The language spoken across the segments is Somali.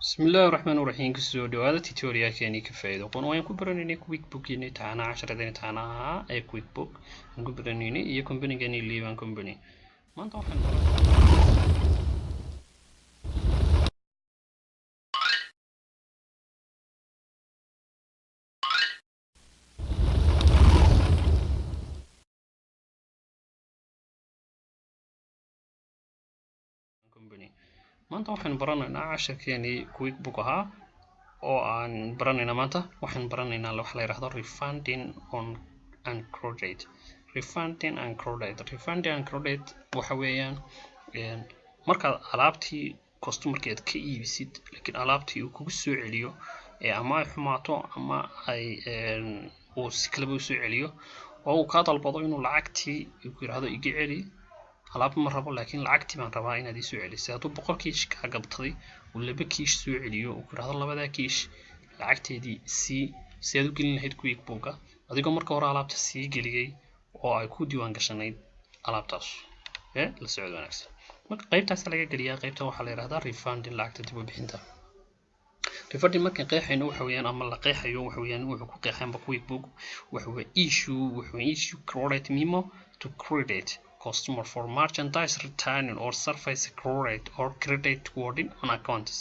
Bismillahi Raxmaani Raxiim. Kusoo dhawaada tutorialkeeni ka faa'iido qoon waan ku baranaynay QuickBook-keeni taxanaha, casharadeenii taxanaha ee QuickBook aan ku baranaynay iyo company-geeni Liban Company. Maanta waxaan company maanta waxaan baranaynaa casharkeenii QuickBook ahaa oo aan baranaynaa. Maanta waxaan baranaynaa waxa la yidhaahdo refunding on and credit. Refunding and credit, refunding and credit waxa weeyaan markaad alaabtii customerkii aad ka iibisid, laakiin alaabtii uu kugu soo celiyo ee ama ay xumaato ama ay uu si kaleba u soo celiyo oo uu kaa dalbado inuu lacagtii uu ku yidhaahdo iga celi alaab ma rabo, laakiin lacagtii baan rabaa inaad ii soo celisay. Hadduu 100 kiish kaa gabtaday uu 2 kiish soo celiyo, uu ku yidhaahdo labadaa kiish lacagteedii sii, si aad u gelin lahayd QuickBooka adigoo marka hore alaabta sii geliyey oo ay ku diiwaan gashanayd alaabtaas ee la socod wanaagsan. Marka qaybtaas laga geliyaa, qaybtan waxaa la yidhahdaa refunding, lacagta dib u bixinta. Refunding markaan qeexayno waxa weeyaan ama la qeexayo waxa weeyaan wuxuu ku qeexaanba QuickBook waxa weeye issue, wuxuu issue credit memo to credit customer for merchandise returning or service credit or credit wording on accounts.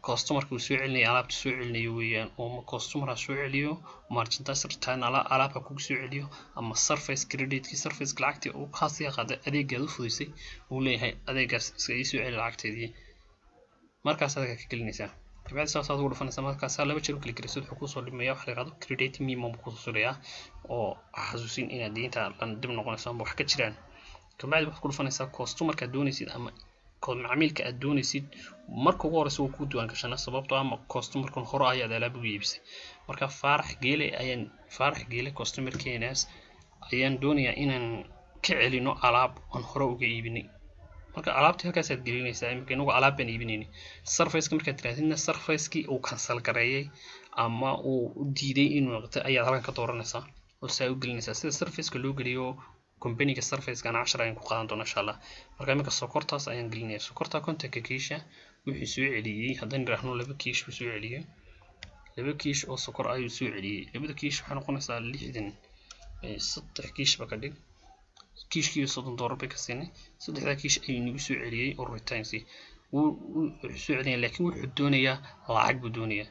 Customerka uu soo celinaya alaabta soo celinayo weeyaan, oo ma customer ha soo celiyo merchandise return, alaabka kugu soo celiyo, ama service creditkii, service lacagtii uu kaasii qaaday adeegaad u fuduysay uu leeyahay adeegaas iska ii soo celi lacagteedii. Markaas adiga ka gelinaysaa, kabacdi saas aad ugu dhufanaysaa. Markaasaa 2 jeer u kala gelisid, wuxuu kusoo dhimaya waxa la yidhahdo credit memo buu kusoo surayaa oo xasuusin inaad diinta dhan dib noqonayso ama wax ka jiraan. Kabacdi waxaad ku dhufanaysaa customerka aad doonaysid ama macmiilka aad doonaysid. Marka ugu horeysa wuu kuu diiwaan gashanaa, sababtoo ama customerkan hore ayaad alaab ugu iibisay. Marka Faarax Geele ayaan, Faarax Geele customerkeenaas ayaan doonayaa inaan ka celino alaab aan hore uga iibinay. Marka alaabtii halkaasaad gelinaysaa. Iminka inagu alaab baan iibinaynay. Serviceka markaad tirahdidna, servicekii uu cancel gareeyay ama uu u diiday inuu noqdo ayaad halkan ka dooranaysaa oo saa u gelinaysaa. Sida serviceka loo geliyo companyga servicekana cashar ayaan ku qaadan doonaa insha Allah. Marka iminka sokortaas ayaan gelinaya, sokorta 50-ka kiisha wuxuu soo celiyey. Haddaan idhaahno 2 kiish buu soo celiyey, 2 kiish oo sokor ayuu soo celiyey. Labada kiish waxay noqonaysaa 60, 3 kiish ba ka dhig, kiishkii $30 bay ka siinay. Saddexdaa kiish ayuu nagu soo celiyey oo returns wuu soo celinaya, laakiin wuxuu doonayaa lacag buu doonayaa.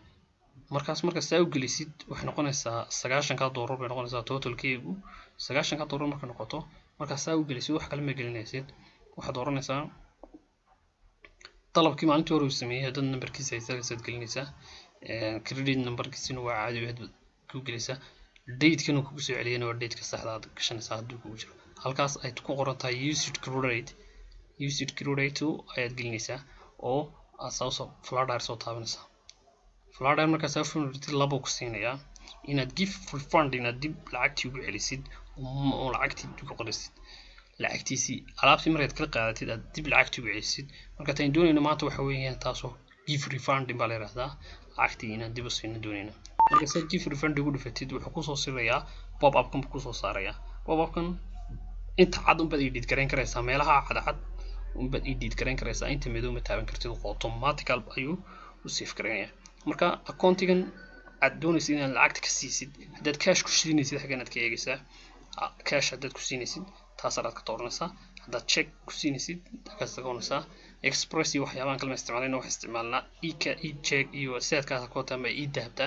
Markaas marka saa u gelisid waxay noqonaysaa $90 bay noqonaysaa totalkeegu. $90 markay noqoto, markaa saa u gelisid wax kale ma gelinaysid. Waxaad oranaysaa dalabkii maalintii hore uu sameeyey haddaad nambarkiisa haysaa gelinaysaa, credit numberkiisina waa caadi aad ku gelaysaa, datekan uu kugu soo celiyana waa dateka saxda aad gashanaysaa hadduu kugu jiro. Halkaas ay ku qoran tahay usage credit, usage credit ayaad gelinaysaa oo aad soo fladire soo taabanaysaa. Fladire markaas aad furitid labo ku siinayaa inaad give refund, inaad dib lacagtii ugu celisid oo lacagtii ugu qorisid lacagtiisii alaabtii markaad kala qaadatid aad dib lacagtii ugu celisid. Marka taan doonayno maanta waxa weeyaan taasoo give refunding baa la yidhahdaa, lacagtii inaan dib u siino doonayno. Marka saad give refund ugu dhufatid wuxuu kusoo sirayaa pop upkan buu kusoo saarayaa. Pop upkan inta cad unbaad edit garayn karaysaa, meelaha cadcad unbaad edit garayn karaysaa, inta madow ma taaban kartid, automatical ayuu u save garaynayaa. Marka accountigan aad doonaysid inaad lacagta ka siisid, haddaad cash ku siinaysid xaggan aad ka eegaysaa, cash haddaad ku siinaysid taasaad aad ka dooranaysaa, haddaad check ku siinaysid halkaas ka dooranaysaa. Express iyo waxyaabahan kale ma isticmaalayna, waxaan isticmaalnaa e check iyo sidaad ka koota ama e dahabta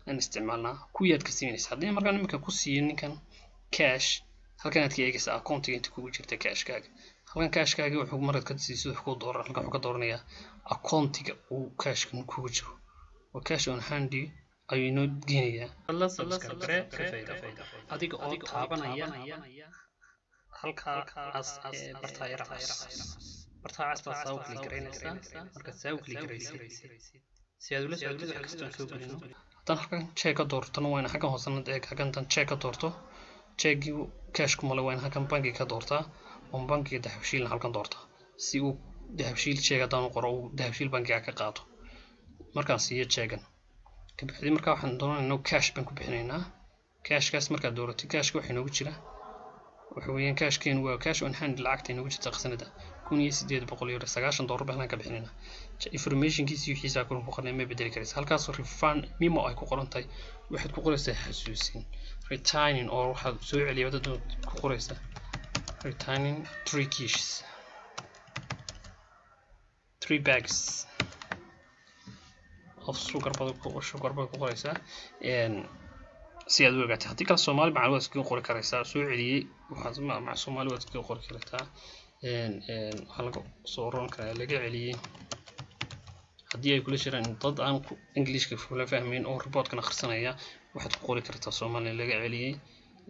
aan isticmaalnaa kuwii aad ka siinaysa. Haddii markaan iminka ku siiyo ninkan cash, halkan aad ka eegaysaa accountiga inta kugu jirta cashkaaga. Halkan cashkaaga wuxuu markaad ka siiso wuxuu ku dooran, halkan wuxuu ka dooranayaa accountiga uu cashkan kugu jiro oo cash on hand ayuu inoo geenayaa. Adiga oo taabanaya halkaa as bartaa yar cas, bartaa cas baad saa u kli garaynaysaa. Markaad saa u kli garaysid si aad ula socotid wax kasta aan soo gelino. Haddaan halkan check ka doortona waa in xaggan hoosena eeg, halkan haddaan check ka doorto checkii cashku male, waa in halkan bankiga ka doortaa oon bankiga Dahabshiilna halkan doortaa si uu Dahabshiil check haddaan u qoro uu Dahabshiil bankiga ka qaato markaan siiyo checkan. Kabacdi markaa waxaan doonaynaa cash baan ku bixinaynaa. Cashkaas markaad dooratid cashka waxa inoogu jira waxa weeyaan cashkeenu waa cash on hand, lacagta inoogu jirta khasnada $1,890 baan ka bixinayna. Informationkiisi wixiisa ku qornay ma bedeli karaysa. Halkaas refund memo ay ku qoran tahay waxaad ku qoraysaa xasuusin returning, oo waxaad soo celiyay dad ku qoraysaa returning 3 quiches, 3 bags of sugar baad ku qoraysaa si aad u ogaatay. Haddii kale Soomaali macluumaad waad iskaga qori karaysaa, soo celiyay waxaad mac Soomaali waad iskaga qori kartaa. Waxaa laga soo oran karaa laga celiyay haddii ay kula jiraan dad aan Englishka kula fahmayn oo reportkan akhrisanaya, waxaad ku qori kartaa Soomaali laga celiyay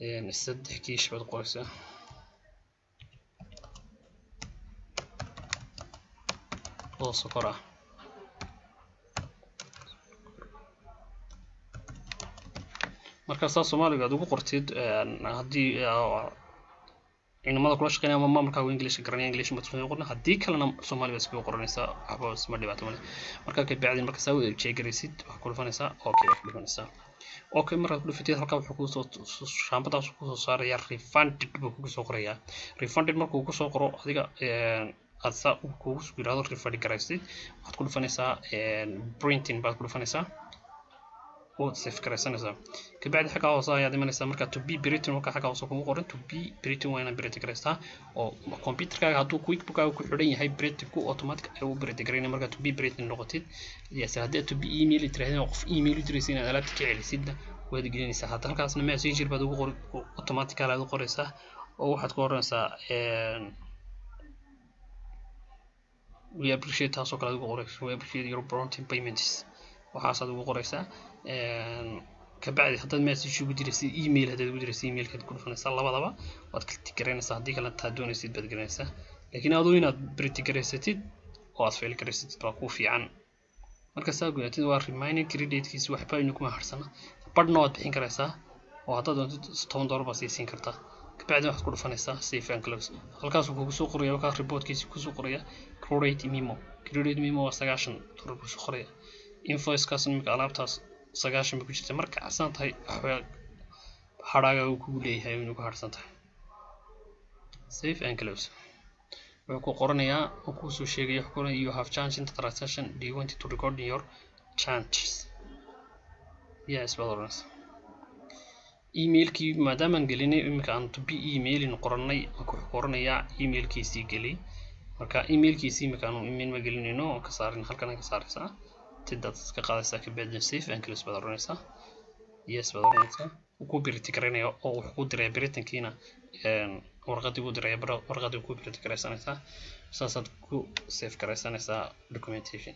3 kiish baad qoraysaa. Oo sokor ah. Marka saas Soomaaliga aad ugu qortid, haddii ciidamada kula shaqeynaya ama maamulkaagu English garanaya English ma soo qorna, haddii kalena Soomaali baad iskaga qoranaysaa, waxba isma dhibaato male. Marka ka bacdi marka saa u jeegaraysid waxaad ku dhufanaysaa okay, baad ku dhufanaysaa okay. Markaad ku dhufatid halkaa wuxuu kusoo shaambadaas kusoo saaraya refunded buu kugu soo qorayaa. Refunded markuu kusoo qoro adiga aad saa kugu yiraahdo refund garaysid, waxaad ku dhufanaysaa printing baad ku dhufanaysaa, waad save garaysanaysaa. Kabacdi xagga hoose ayaad imanaysaa. Marka to be printing marka xagga hoose kugu qoran to be printing waa inaad print garaystaa, oo computerkaaga hadduu quickbookaaga ku xidhan yahay printingku automatic ayuu print garaynaya. Marka to be printing noqotid, yes, haddii to be email tirahdeen qof email u diraysa inaad alaabta ka celisidna waad gelinaysaa. Hadda halkaasna messenger baad ugu qori automatically aad u qoraysaa, oo waxaad ku oranaysaa we appreciate, taasoo kale aad ugu qoraysaa we appreciate your printing payments, waxaasaad ugu qoraysaa. Kabacdi haddaad message ugu diraysid email, haddaad ugu diraysid emailkaad ku dhufanaysaa, labadaba waad kala tigaranaysaa. Haddii kalena taa doonaysid baad garanaysaa, laakiin aduu inaad print garaysatid oo aad fail garaysatid baa kuu fiican. Marka saa gudatid waa remaining creditkiisi waxba inu kuma harsana, badhna waad bixin karaysaa, oo haddaad doontid $10 baad sii siin kartaa. Kabacdi waxaad ku dhufanaysaa save and close. Halkaasuu kugu soo qoraya, halkaas reportkiisi kusoo qoraya credit memo. Credit memo waa $90 kusoo qoraya. Invoicekaas imika alaabtaas 90 bay ku jirta. Marka cadsan tahay waxba hadhaaga uu kugu leeyahay inuu ku harsan tahay. Save and close wuxuu ku qoranayaa oo kuu soo sheegaya, wuxuu qoranaya you have changed in the transaction, do you want to record your changes? Yes baad oranaysaa. Emailkii maadaamaan gelinay iminka aan to be emailin qorannay, wuxuu qoranayaa emailkiisii geli. Marka emailkiisii iminka aanu email ma gelinayno oo ka saarin, halkan ka saaraysaa, tidaad iska qaadaysaa. Kabacdi save and close baad oranaysaa, yes baad oranaysaa. Wuu ku print garaynaya oo wuxuu ku diraya printingkiina warqadii buu diraya, warqadii ku print garaysanaysaa, saasaad ku save garaysanaysaa documentation.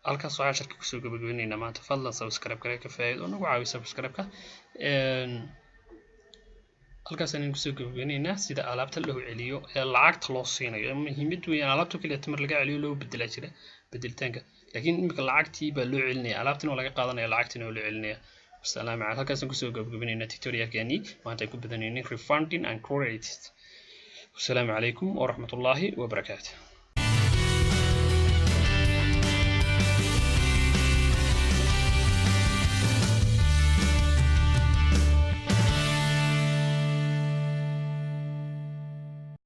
Halkaas waxaa casharka kusoo gabagabaynaynaa maanta. Fadlan subscribe garee, ka faa'iido oo nagu caawiyo subscribe-ka. Halkaas ayaan kusoo gabagabeynaynaa sida alaabta loo celiyo ee lacagta loo siinayo. Muhiimad weeyaan alaabta kaliya tamar laga celiyo loo bedelaa jira bedelitaanka, laakiin imika lacagtii baa loo celinaya, alaabtina waa laga qaadanaya, lacagtina waa loo celinaya. Wassalaamu calaa. Halkaasaan kusoo gabagabaynaynaa tutorialkeennii maanta ay ku badanaynay refunding and credit. Wassalaamu calaykum waraxmatullaahi wabarakaatu.